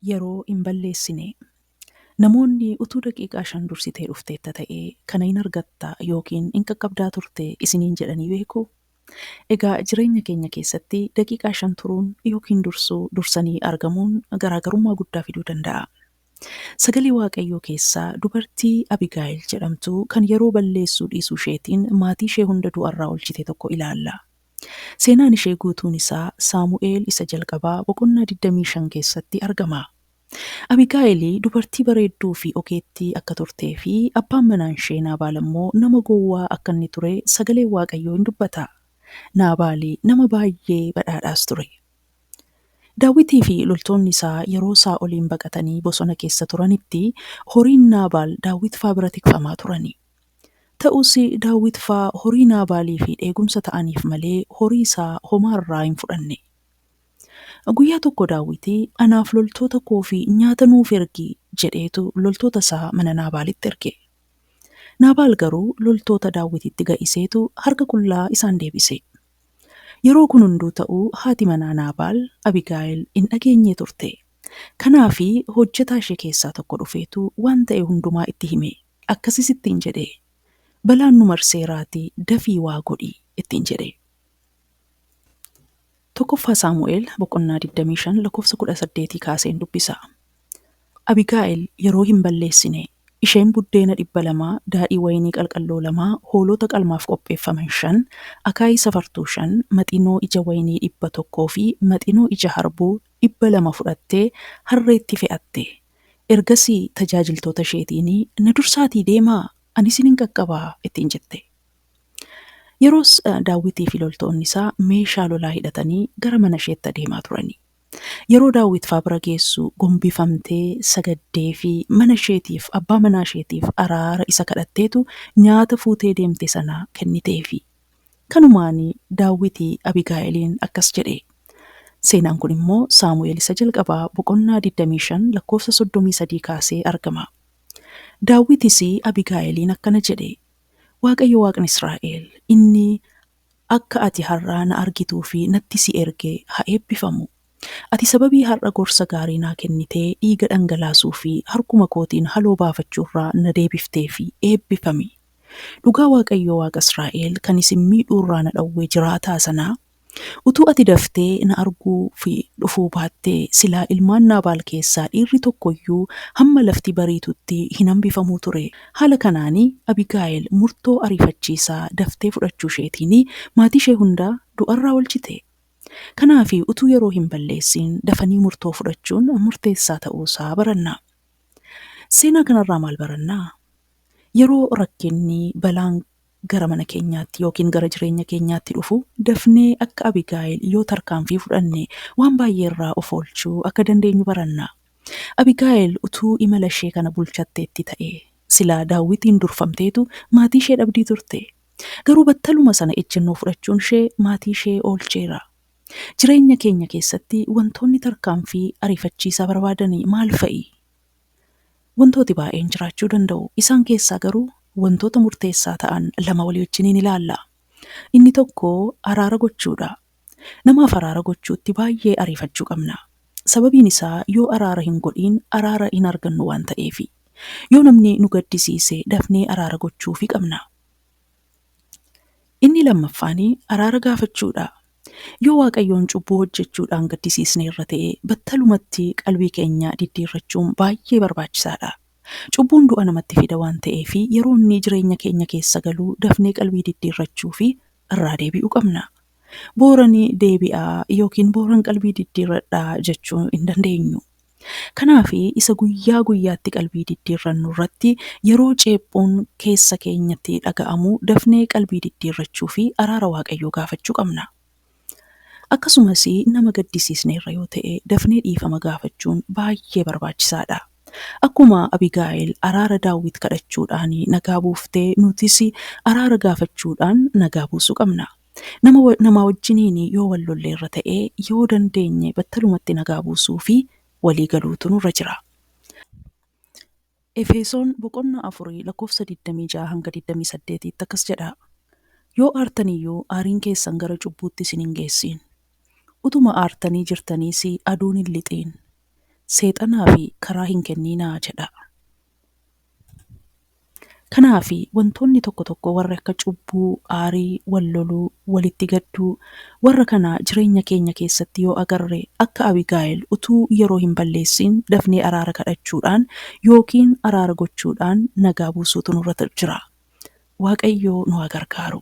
Yeroo hin balleessine. Namoonni utuu daqiiqaa 5 dursitee dhufteetta ta'ee kana hin argatta yookiin hin qaqqabdaa turte isiniin jedhanii beekuu? Egaa jireenya keenya keessatti daqiiqaa 5 turuun yookiin dursuu, dursanii argamuun garaagarummaa guddaa fiduu danda'a. Sagalee Waaqayyoo keessaa dubartii Abigaayil jedhamtu kan yeroo balleessuu dhiisuu isheetiin maatii ishee hunda du'arraa oolchite tokko ilaalla. Seenaan ishee guutuun isaa Saamu'eel isa jalqabaa boqonnaa 25 keessatti argama. Abigaayil dubartii bareedduu fi ogeettii akka turtee fi abbaan manaan ishee Naabaal immoo nama gowwaa akka inni ture sagaleen Waaqayyoo in dubbata. Naabaal nama baay'ee badhaadhaas ture. Daawitii fi loltoonni isaa yeroo Saa'oliin baqatanii bosona keessa turanitti horiin Naabaal Daawit faa bira tikfamaa turani. Ta'us Daawit faa horii Naabaalii fi dheegumsa ta'aniif malee horii isaa homaa irraa hin fudhanne. Guyyaa tokko Daawiti, Anaaf loltoota koo fi nyaata nuuf ergi jedheetu loltoota isaa mana Naabaalitti erge. Naabaal garuu loltoota Daawititti ga'iseetu harka qullaa isaan deebise. Yeroo kun hunduu ta'u haati manaa Naabaal, Abigaayil hin dhageenye turte. Kanaaf hojjetaa ishee keessaa tokko dhufeetu waan ta'e hundumaa itti hime. Akkasis ittiin jedhe, Balaan nu marseeraatii dafii waa godhi ittiin jedhe. Tokkoffaa Saamu'eel boqonnaa 25 lakkoofsa 18 kaaseen dubbisa. Abigaa'el yeroo hin balleessine. Isheen buddeena 200, daadhii wayinii qalqalloo 2, hoolota qalmaaf qopheeffaman 5, akaayii safartuu 5, maxinoo ija wayinii 100 fi maxinoo ija harbuu 200 fudhattee harreetti fe'atte. Ergasii tajaajiltoota isheetiin, Na dursaatii deemaa, ani isinin qaqqabaa ittiin jette. Yeroos Daawwitii fi loltoonni isaa meeshaa lolaa hidhatanii gara mana isheetti adeemaa turani. Yeroo Daawwit faa bira geessu gombifamtee sagaddeefii mana isheetiif abbaa manaa isheetiif araara isa kadhatteetu nyaata fuutee deemte sana kenniteefi. Kanumaan Daawwiti Abigaayiliin akkas jedhe. Seenaan kun immoo Saamu'eel isa jalqabaa boqonnaa 25 lakkoofsa 33 kaasee argama. Daawwitis Abigaayiliin akkana jedhe, Waaqayyo Waaqni Israa'el inni akka ati har'a na argituu fi natti si erge haa eebbifamu. Ati sababii har'a gorsa gaarii naa kennitee dhiiga dhangalaasuu fi harkuma kootiin haloo baafachuu irraa na deebifteef eebbifami. Dhugaa Waaqayyo Waaqa Israa'el kan isin miidhuu irraa na dhowwe jiraataa sanaa, Utuu ati daftee na arguu fi dhufuu baattee, silaa ilmaan Naabaal keessaa dhiirri tokko iyyuu hamma lafti bariitutti hin hambifamuu ture. Haala kanaan Abigaayil murtoo ariifachiisaa daftee fudhachuu isheetiin maatii ishee hunda du'arraa oolchite. Kanaaf utuu yeroo hin balleessin dafanii murtoo fudhachuun murteessaa ta'uu isaa baranna. Seenaa kanarraa maal baranna? Yeroo rakkinni, balaan gara mana keenyaatti ykn gara jireenya keenyaatti dhufu dafnee akka Abigaayil yoo tarkaanfii fudhanne waan baay'ee irraa of oolchuu akka dandeenyu baranna. Abigaayil utuu imala ishee kana bulchatteetti ta'ee, silaa Daawwitiin durfamteetu maatii ishee dhabdii turte. Garuu battaluma sana ejjennoo fudhachuun ishee maatii ishee oolcheera. Jireenya keenya keessatti wantoonni tarkaanfii ariifachiisaa barbaadan maal fa'i? Wantooti baay'een jiraachuu danda'u. Isaan keessaa garuu wantoota murteessaa ta'an lama walii wajjiniin ilaalla. Inni tokko araara gochuudha. Namaaf araara gochuutti baay'ee ariifachuu qabna. Sababiin isaa yoo araara hin godhiin araara hin argannu waan ta'eefi. Yoo namni nu gaddisiise dafnee araara gochuufii qabna. Inni lammaffaan araara gaafachuudha. Yoo Waaqayyoon cubbuu hojjechuudhaan gaddisiisneerra ta'e, battalumatti qalbii keenya diddiirrachuun baay'ee barbaachisaadha. Cubbuun du'a namatti fida waan ta'eef, yeroo inni jireenya keenya keessa galu dafnee qalbii diddiirrachuu fi irraa deebi'uu qabna. Booran deebi'a yookiin booran qalbii diddiirradha jechuu hin dandeenyu. Kanaaf isa guyyaa guyyaatti qalbii diddiirrannu irratti yeroo ceephoon keessa keenyatti dhaga'amu dafnee qalbii diddiirrachuu fi araara Waaqayyoo gaafachuu qabna. Akkasumas nama gaddisiisneerra yoo ta'e dafnee dhiifama gaafachuun baay'ee barbaachisaadha. Akkuma Abigaayil araara Daawit kadhachuudhaan nagaa buufte nutis araara gaafachuudhaan nagaa buusuu qabna. Nama namaa wajjiniin yoo wal lolleerra ta'e yoo dandeenye battalumatti nagaa buusuu fi walii galuutu nurra jira. Efesoon boqonnaa 4 lakkoofsa 26 hanga 28tti akkas jedha. Yoo aartan iyyuu aariin keessan gara cubbuutti isin hin geessiin. Utuma aartanii jirtaniis aduun hin lixiin. Seexanaa fi karaa hin kenninaa jedha. Kanaaf wantoonni tokko tokko warri akka cubbuu, aarii, wal loluu, walitti gadduu warra kana jireenya keenya keessatti yoo agarre akka Abigaayil utuu yeroo hin balleessin dafnee araara kadhachuudhaan yookiin araara gochuudhaan nagaa buusuutu nurra jira. Waaqayyoo nu haa gargaaru.